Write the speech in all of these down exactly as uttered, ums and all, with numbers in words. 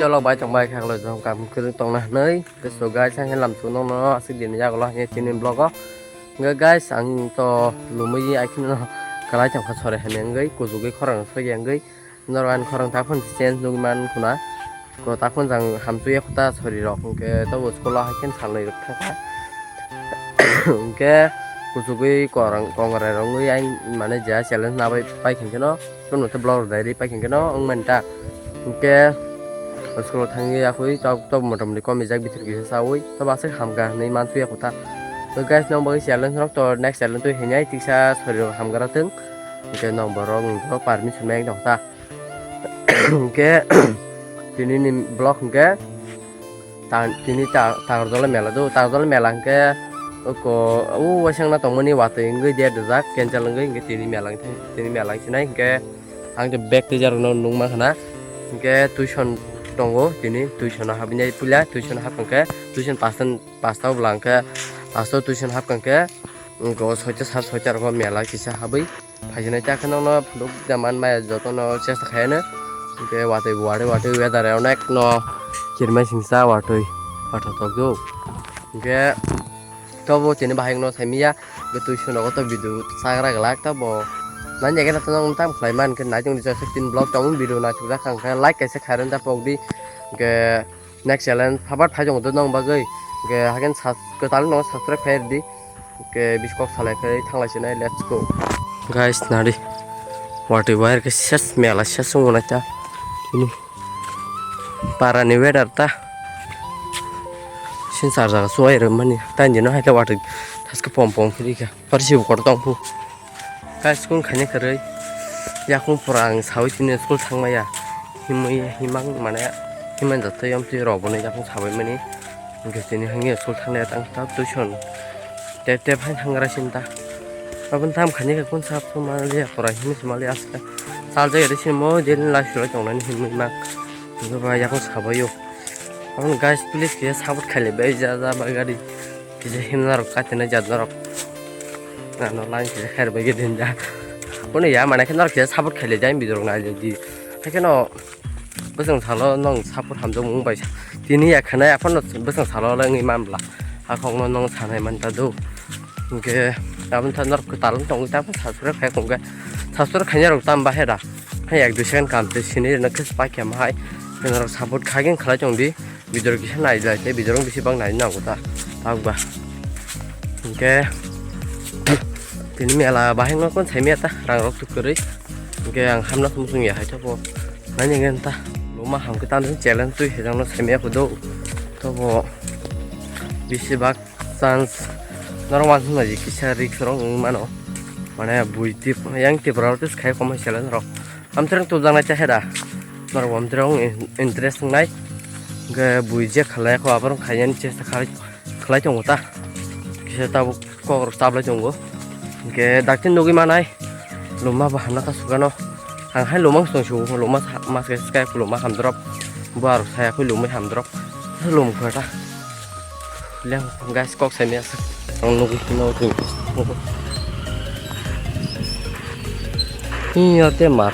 Cholo bai tong bai khaklo jong kam kwrwng tongna hwnwi. Hwnkhe so guys, ang khe lamsuk nokno aswk dini yagulo hwnwi chini vlog o. Hwnkhe guys, ang to lumui aikhino kalai tongkha sore hwnwi wngwi kuchugwi khorang soi wngwi. Norok ani khorang takhon change nugwi man khuna. Ko takhon jang hamsui ekho ta sori rok hwnkhe tobo school o haikhe salnwi rok thangkha. Hwnkhe kuchugwi korang kongrai rok wngwi ai mane je challenge nabai pai khe no. Chwng no tei vlog rwdai ri pai khe no wng mani ta. Hwnkhe school o thangwi yakhui tok tok motamoti komijak bithor kisa chawi tobo aswk hamkha hwnwi mansukya kotha. To guys, nokbar challenge rok to next challenge twi hinai tiksa sori rok hamkha ra thwng. Hwnkhe nokbar rok ni permission nai nokta. Hwnkhe tini ni vlog hwnkhe Ta-, tini ta-, Tagarjola mela do, Tagarjola mela hwnkhe oko o waisangna tongmani watwi wngwi der rijak, cancel wngwi hwnkhe tini mela wngthang, tini mela wngsinai hwnkhe ang tei bag twijarokno nukma khna. Hwnkhe tuition tongo tini, tuition o habinai puila, tuition hapkha hwnkhe, tuition pasta, pasta o bwla hwnkhe, pasta o tuition hapkha hwnkhe, oko soita sat soita rogo mela kisa habwi. Phaijinai ta khe nokno phunuk da man maya jotono chesta khaiyano. Hwnkhe watwi watwi watwi weather onek no kirmai singsa watwi pathor tokjak. Hwnkhe tobo tini bahai no saimanya. Hwnkhe twi sono to video chagra glak tabo. Nani agena to nang tam khlai man khe naitung rijak tin vlog tamo video naithok jak kha hwnkhe like kaisa khairwng da pokdi. Hwnkhe Next challenge, habar phai tongo nong bagwi. Hwnkhe haikhe sub-, kwtal no subscribe khai rwdi. Hwnkhe biskok salai khai thanglai sinai, let's go. Guys, nari. Watwi wire khe ses mela ses wngmani ta. Ini. Para ni weather ta. Sin sar jaga suwai rwmani. Tani dino haikhe watwi thaske pom pom phirikha. Parsi bo kotor tong phu. Guys, school khaina kwrwi. Yakung pura ang sawi tini school thangmaya. Himwi himang mane himan jatoi yom twi rok bono yakung sawi mani. Hwnkhe tini hwnwi school thangnai tang ta tuition. Tep tep hai thangra sinta. Aboni tam khaina khe kun sap suma liya pura himwi sima liya aska. Sal jai ri simo jeni lai sulai tongnani himwi mak. Hwnkhe ba yakung sabaio. Aboni guys, please khe support khailai bai ja ja ba gari. Kisa himna rok katina jat norok. Ano line kisa khair bai gidin ja. Kono ya mane khe norok kisa support khailai jai video rok nai di. Haikhe no bwswng salo nong support hamjak mung bai. Tini ya khana ya phano bwswng salo le wngwi man bla. Hakhok no nong sanai man ta do. Hwnkhe aboni tha norok kwtal wng tong ta phano subscribe khai tong khe. Subscribe khaina rok tam ba hera. Hai ek dui second kam tei sini rwna khe pai khe ma hai. Norok support khai khe khlai tong di. Video kisa nai lai tei video bisi bang nai nango ta. Tabuk ba. Hwnkhe tini mela bahai no kon sai mia ta rang rok tuk kwrwi. Hwnkhe ang hamna sum sung ya hai ta bo. Nani ngen ta. Loma ham khe tan challenge twi hejang no sai mia ko do. To bo bisi bak chance norok wansuk nai kisa risk rok wng mano. Mane bui tip yang tip rok tis khai kom hai challenge rok. Amtwrwng tubjaknai ta heda. Norok amtwrwng in-, interest wngnai. Hwnkhe bui je khlai kho, aborok khainani chesta khlai, khlai tongo ta. Kisa tabuk kokrok chaplai tongo. Hwnkhe dakti nugwi manai. Luma bo hamna ta sugano. Ang hai luma tong sugo, luma sa-, mas khe sky luma hamdrop. Bo aro saya khui lumui hamdrop. Lum kho ta. Leng guys, kok sai mia sa. Ang nugwi no tu. Ni ya te mar.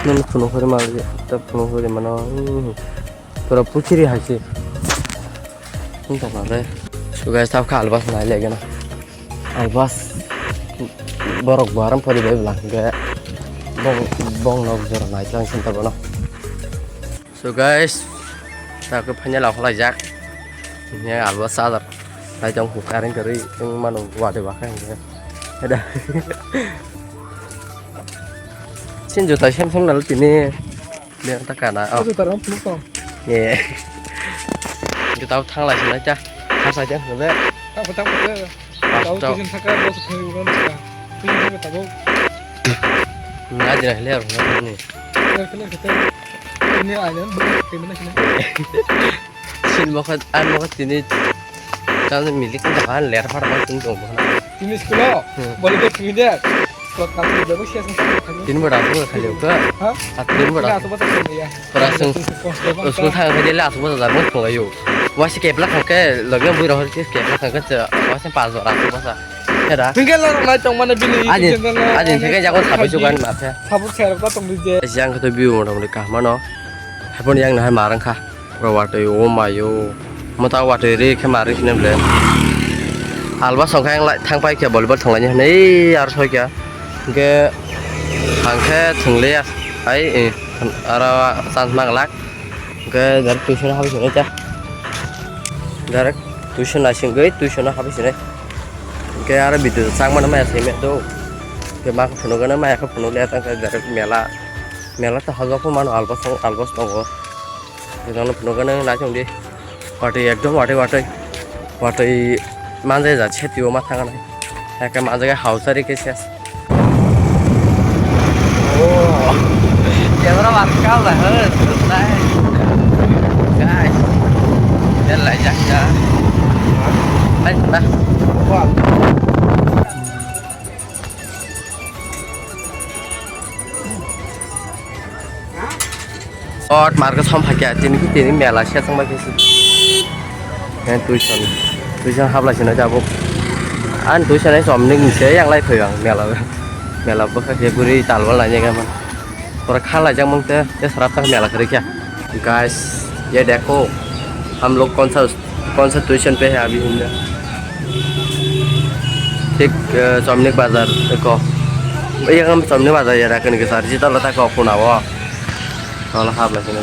Nun phunu hori mar ya. Ta phunu hori mano. Hmm. Pura puchiri hai se. Unta mare. So guys, tab kha albas nai le gana. Albas. Borok baram pori bai blang ge. Bong, bong nok jor nai tlang sinta bono. So guys, ta khe final okholaijak. Ni alba sadar. Nai tong khu kareng karwi tong mano wade ba khe. Ada. Sin juta sem sem nalo tini. Dia ta kana. Oh. Juta ram puluk tong. Ye. Juta thanglai sinai ta. Khasa jang hole. Ta pata pata. Tabo tabo. Tujin saka dos thoi ugan saka. Tujin saka tabo. Ngai jira hele aro ni. Kene kene kete. Ini aja. Kene kene. Sin mokat an mokat tini. Kan milik kan jahan ler par kan tini dong. Tini school lo. Hmm. Boleh dia tini dia. Kalau tak boleh siapa siapa. Tini berapa kali ke? Hah? Tini berapa? Aku pasal ya. Pura swng school thang khe le aswk bwsa jar wng thung laio. Waisa kepla khang khe logi bui rok khe kepla khang khe waisa pas jora aswk bwsa. Heda. Hingke lo nai tong mane bini YouTube channel no. Ajin theke jago sabai sugan ma phe. Sabuk serok ta tong di je. Jang khe to view mota moti kaham no. Haiboni yang nahai marang kha. Pura watwi o mayo. Mota watwi ri khe marang sini ble. Alba song kha yang lai thang pai khe volleyball thang lai ni hwnwi ar soi kha. Hwnkhe thang khe thwng liya. Ai, eh, aro chance ma glak. Hwnkhe direct tuition habi sini cha. Direct tuition naisingwi tuition habi sini. Hwnkhe aro video changmano maya simi do. Hwnkhe ma khe phunukgwno maya khe phunukliya tang khe direct mela. Mela ta hajok mano albas albas tongo. Jotono phunukgwno naisingdi. Watwi ekdom watwi watwi. Watwi manjai ja seti o ma thangnai. Eke manjai hausari khe ses. Oh. Camera man kau lah, hei, selesai. Guys. Dia lah jak ya. Hai, nah. Wah. Ot market som hakya tini ki tini mela se thang bai kisi. Tuition, tuition habla sino jabo. An tuition ai som ning se yang lai phai ang mela. Mela bwkha khe guri talwal lai nega man. Pura kha lai jak mung te te sarap tak mela kare kya. Guys, ye dekho. Hum log kaun sa, kaun sa tuition pe hai abhi hum na. Thik, eh, Chomnik bazar ko. Iya kan Chomnik bazar ya rakan ke sar jita lata ko kuna wo. Kalau hap lagi na.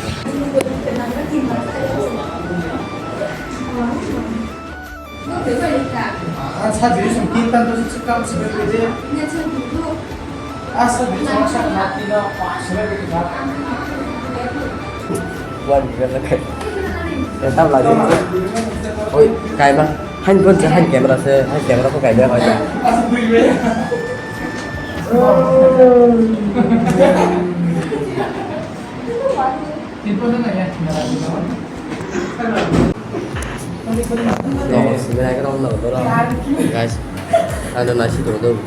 Oi, kaima. Hain pun se, hain camera se, hain camera pun kaima koi. Guys, ano nasi dong dong.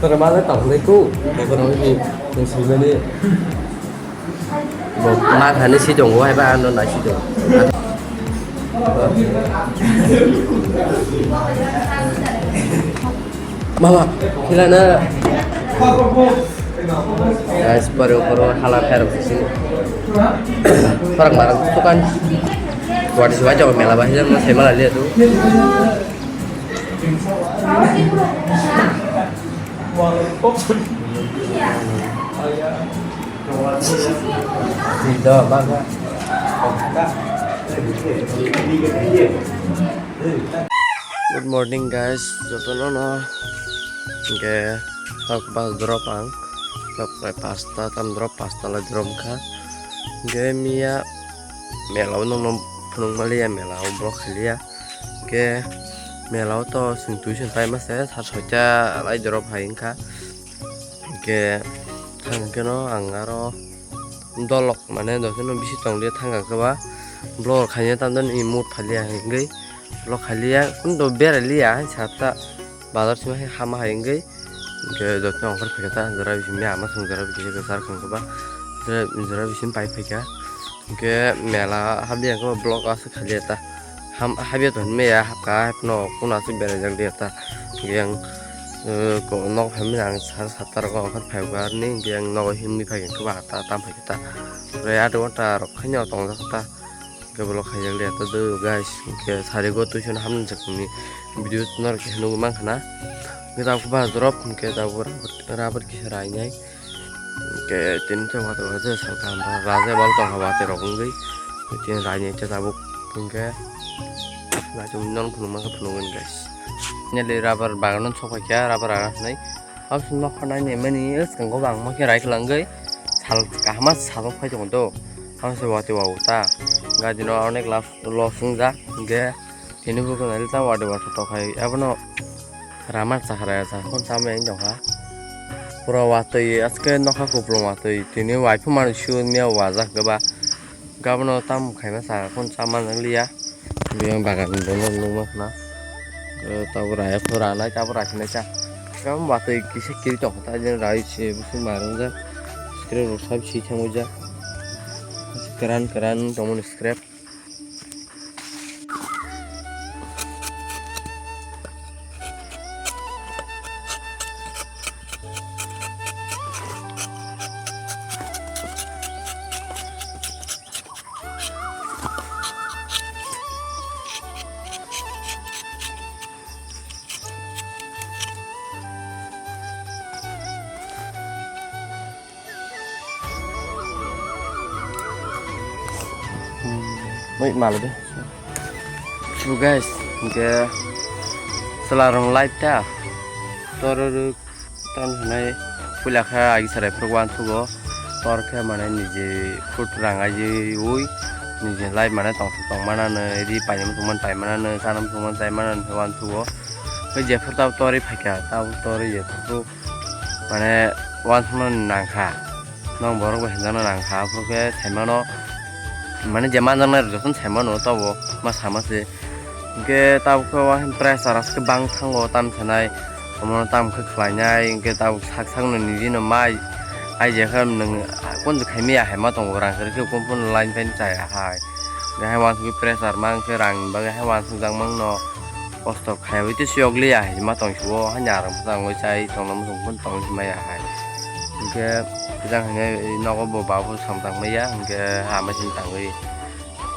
Tara mala tong dai ko. Tara mala ni, ni sini ni. Bo ma thani si tongo, hai ba ano nai si tongo. Mama, khilana. Guys, paro paro hala pher sini. Parang marang tukan. Wadi suwa jawa mela ba hijan ma semala liya tu. Good morning guys, jotono no hingke tok bus drop ang tok pai pasta tam drop pasta lai drop kha hingke miya mela o nongno phunuk maliya mela o block khaliya. Hingke mela o to chwng twi chwng tai masa sat soita lai drop hai wngkha. Hingke thang khe no ang aro dolok mane dosino bisi tong liya thang khe ba block khaina tamjani mood phaliya hingke block khaliya kunto berai liya hai sat ta bazar sima hai hama hai wngwi. Hingke joto ongkhor phaikha ta jora bising ama song jora bising khe sar khang khe ba jora bising pai phaikha. Hingke mela habli ang khe block aswk khaliya ta ham habya to hinmaya hapkha hapno kuno aswk beraijak liya ta. Hingke ang nok phaimani ang sar satta rogo ongkhor phaiba aroni hingke ang nogo himwi phaikha khe ba ta tam phaikha ta. Ore ado ta rok khaino tongjak ta. Hingke block khaijak liya ta do guys, hingke sarigo tuition hamjak ni video norok kisa nugwi mankha na. Hingke tabuk ba drop hingke tabuk rubber kisa rainai. Hingke tini tongma tongo je salka hwnba raja bal tongkha watwi rok wngwi. Tini rainai khe tabuk hingke naitugwi nono phunuk mankha phunukgwini guys. Neli rubber bagan o sok paikha rubber bagan hinwi. Aboni nokha nainai mani swkango bangma khe rai kwlangwi sal kahama salok phai tongo do. Aboni se watwi wago ta. Gari no onek love loss wngjak hingke tini bukhuk naile ta watwi watwi tokhai abono rama chakra ya chakra khon chamani tongkha. Pura watwi aske nokha kupulung watwi tini waiphu manwi sui mia wajak khe ba. Gabono tamo khaima chakra khon chamani liya. Biyang bagan bono nukma khna. Tabuk raya pho ranai tabuk rasinai cha. Gabon watwi kisa kiri tongkha ta jeng rai se busi marung jak. Screen rok sab si thangwi jak. Kwran kwran tongmani scrap. Oi, malo de. So guys, hingke chwla rong live ta. Tor rw tam hinai puila khe agi sarai phuru uansukgo. Tor khe mane niji khut rang aji ui niji live mane tong tong manano, ri painani thwngmani pai manano, chanani thwngmani chai manano khe uansukgo. Hwnkhe jephuru tabuk tor ri phaikha, tabuk tor ri jephuru mane uansuknani nangkha. Nong borok bai hinjakna nang kha, aphuru khe sai mano, mane je manjaknai rok jotono sai mano, tobo ma sama se. Hingke tabuk khe o pressure aske bang thango, tam sanai, omono tam khe khlainai, hingke tabuk sak sakno nini no mai, ai je khe nwng konjo khaimaya hai ma tongo, rang kwrwi khe, kunu line pen chaya hai. Hingke hai uansugwi pressure ma hingke rang ni bagwi hai uansukjak mangno. Kosto khaiwi tei siyok liya hai ma tong sio, haini arang bwskango chai tongna muchung phano tong maya hai. Hingke jang hingke nogo bo babu sam tang maya, hingke ama sini tangwi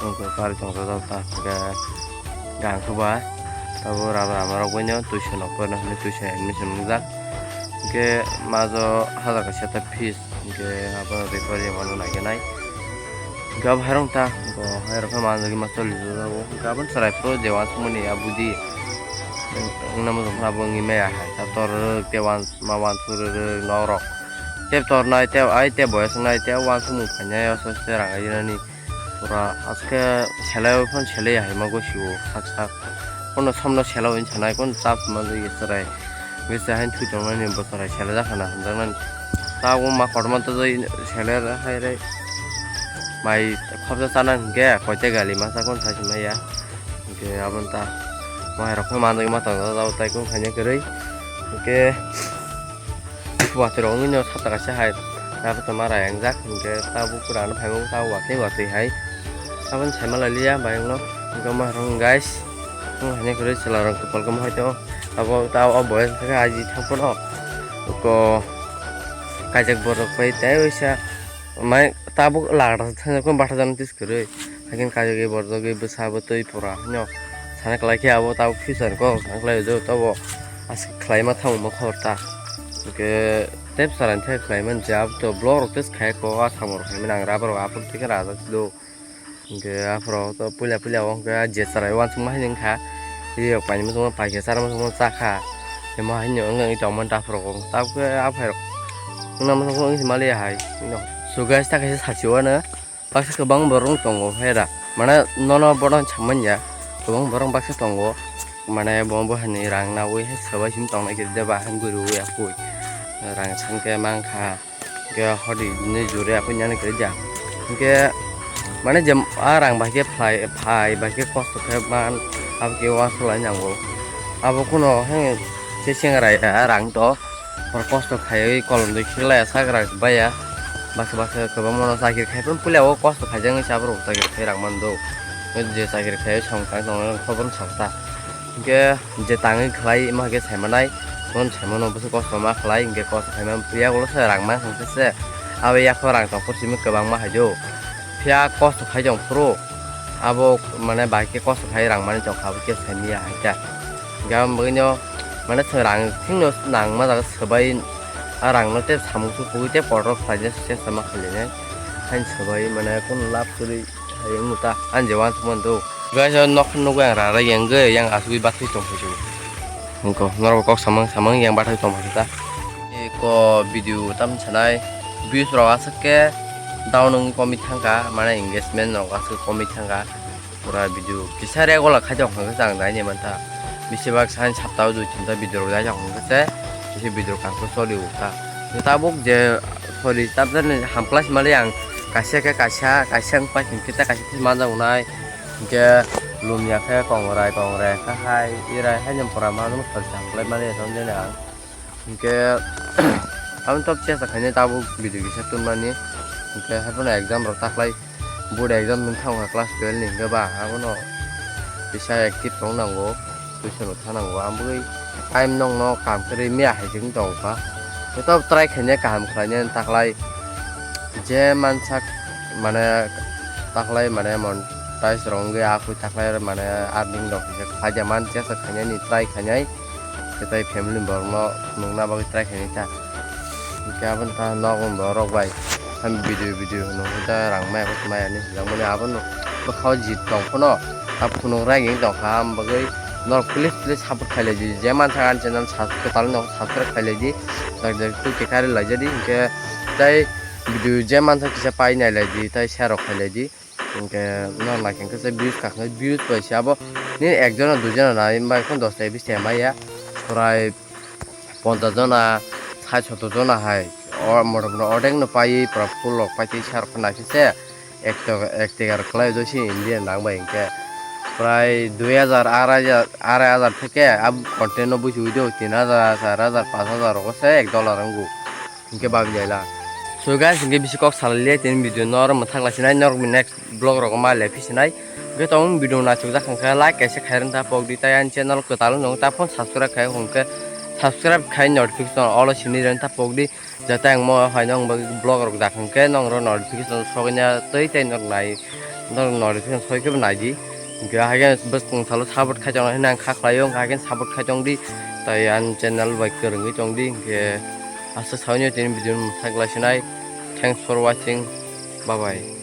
tongkhe pari tong jajak ta, hingke gang khe ba tabo rama rok bai no tuition rok phano hwnwi tuition admission wngjak. Hingke majo hazar kaisa ta fees. Hingke abo refer ya mano naikenai. Hingke abo hairong ta, hingke hairong khe manjagwi ma choli jago. Hingke abo chwrai phuru je uansukmani a budi. Wngna muchung phano abo wngwi maya hai. Ta tor rwrwk tei uans-, ma uansuk rwrwk norok. Tei tor nai tei ai tei boyas wngnai tei uansukmung phainai oso se rang airani. Pura aske selai phano selai hai ma gosio sak sak. Kono somno selai hinwi sanai, kono chap manjak ya chwrai. Hingke se haino thwi tongnani bo chwrai selai jak hana hamjaknani. Tabuk ma kotorma twi selai hai re. Mai khopsa chana hingke koite gali masa kono sai se maya. Hingke aboni ta mai rok phano manjak ma tongo tai kono khaina kwrwi. Hingke watui rok wngwi no sata kaisa hai. Abo tongma rayang jak hingke tabuk pura ano phaibo tabuk watui watui hai. Aboni saima lai liya bayang no. Hingke ma rong guys. Wng hai kwrwi chwla rok kopal koma hai to. Abo ta o boyes khe aji thang phano. Ko kaijak borok pai tei waisa mai tabuk lagra thang ko batha jani tis kwrwi. Haikhe kaijagwi borjagwi bwsa bo twi pura hino sana kwlai khe abo tabuk future kok sana kwlai o tobo aswk khlaima thamu ma khobor ta. Hwnkhe tei bwsarani thai khlaimani je abo to vlog rok tei khaiko a samung rok khaimani ang rubber rok aphuru thikhe rajak do. Hwnkhe aphuru to puila puila o hwnkhe je chwrai uansukma hai wngkha. Riyok painwi muchungma paikhe chara muchungma chakha. Emo haino wngwi tongmani daphurogo tabukhe aphai rok wngna muchungma wngwi maliya hai. So guys ta kaisa sachi uanw. Baksa kwbang borok wng tongo hera. Mane nono bono samanya kwbang borok baksa tongo. Mane bo bo hani rang nawi hai sabai sim tong nai khe deba han guru ya pui. Rang sangke mangkha. Ke hodi ni jure apui nyani khe ja. Ke mane je a rang bai khe phai phai bai khe kosto khe man abo ke wa salai nango. Abo kuno he se sengrai a rang to. Hor kosto khaiwi kolom dui khiklaya sagra baya. Baksa baksa kwbangma no chakiri khai phano puila o kosto khaijak wngwi chabrok chakiri khai rang mando. Je chakiri khai samung tang tong khobor wng sakta. Hinkhe je tangwi khlai ema hinkhe saimanai. Bono saimano bwswk kosto ma khlai hinkhe kosto khaima yagulo se rang ma hinkhe se. Abo yakho rang tong phuru simi kwbangma haido. Phiya kosto khai tong phuru. Abo mane bai khe kosto khai rang mani tongkha abo khe saimanya hai khe. Hinkhe aboni bagwino mane chwng rang thikno nangma jaga swbai a rangno tei samung sukugwi tei kotor khlainai chesta ma khlainai. Haini swbai mane kunu lab kwrwi hai wngno ta ani je uansukmani do. Guys o nokha nugwi ang rara yengwi yang asugwi bathai tongphai sio. Hwnkhe norok kok samang samang yang bathai tongphai ta. Eko video tam sanai views rok aswk khe down wngwi komwi thangkha, mane engagement rok aswk komwi thangkha. Pura video kisa regular khai tong khe chang dai ni mantha. Bisi bak san sapta o dui tinta video rok dai tong khe se kisa video kang khe choli o ta. Tabuk je sorry tabjani ham class mali ang kaisa khe kaisa, kaisa wng pai hwnkhe ta kaisa khe manjak nai. Hinkhe lumya khe kongrai kongrai kha hai irai haino pura manu sorry ham class mali tong jani ang. Hinkhe aboni top chesta khainai tabuk video kisa twnmani. Hinkhe haiphano exam rok taklai board exam wng thangkha class twelve ni hinkhe ba abono kisa active tong nango, tuition rok thanango. Ambogwi time nokno kaham khe rwmya hai se wng tongkha. Joto try khainai kaham khlainai taklai je mansak mane taklai mane monetize rok wngwi akhoi taklai mane earning rok khaija man chesta khainani try khainai. Khe tai family borokno nukna bagwi try khainai ta. Hinkhe aboni ta nok borok bai. Ham video video hwnwi ta rang maya khe maya hinwi hinjakmani abono. bwkhao jit tong phano, a phunuk rang wng tong kha, am bagwi norok please, please support khailai di, je mansa ani channel sub-, kwtal no subscribe khailai di, jak jak twi khe kari laijadi, hinkhe tei video je mansa kisa pai nailai di, tei share rok khailai di, hinkhe norok naikhe khe views kakhe views bai se abo nini ekjona duijona nai bai phano dosta bish ta maya, prai ponchas jona, sait sotor jona hai, o motom no ordek no pai, pura full rok pai tei sa rok nai se ek to-, ek tegar kwlai do si India nang bai hinkhe prai dui hajar, arai hajar, arai hajar theke ab content no buisi ui do tin hajar, char hajar, panch hajar rogo se ek dollar wngo hinkhe babi jaila. So guys, hinkhe bisi kok salai liya tini video no oro mwthak lai sinai norok ni next vlog rogo ma le phi sinai. Hinkhe tong video naisuk jak hinkhe like kaisa khairwng ta pok di, tai ani channel kwtal wng ta phone subscribe khai hinkhe subscribe khai notification all o sini rwng ta pok di, jate ang mo hai nong bagwi vlog rok jak hinkhe nong ro notification sogwi na tei tei norok nai, norok notification soi khe bo nai di. Hinkhe haikhe bwskang salo support khai tong hinwi ang kha khlai o, hinkhe haikhe support khai tong di, tai ani channel bai kwrwngwi tong di. Hinkhe aswk saui no tini video mwthak lai sinai. Thanks for watching. Bye bye.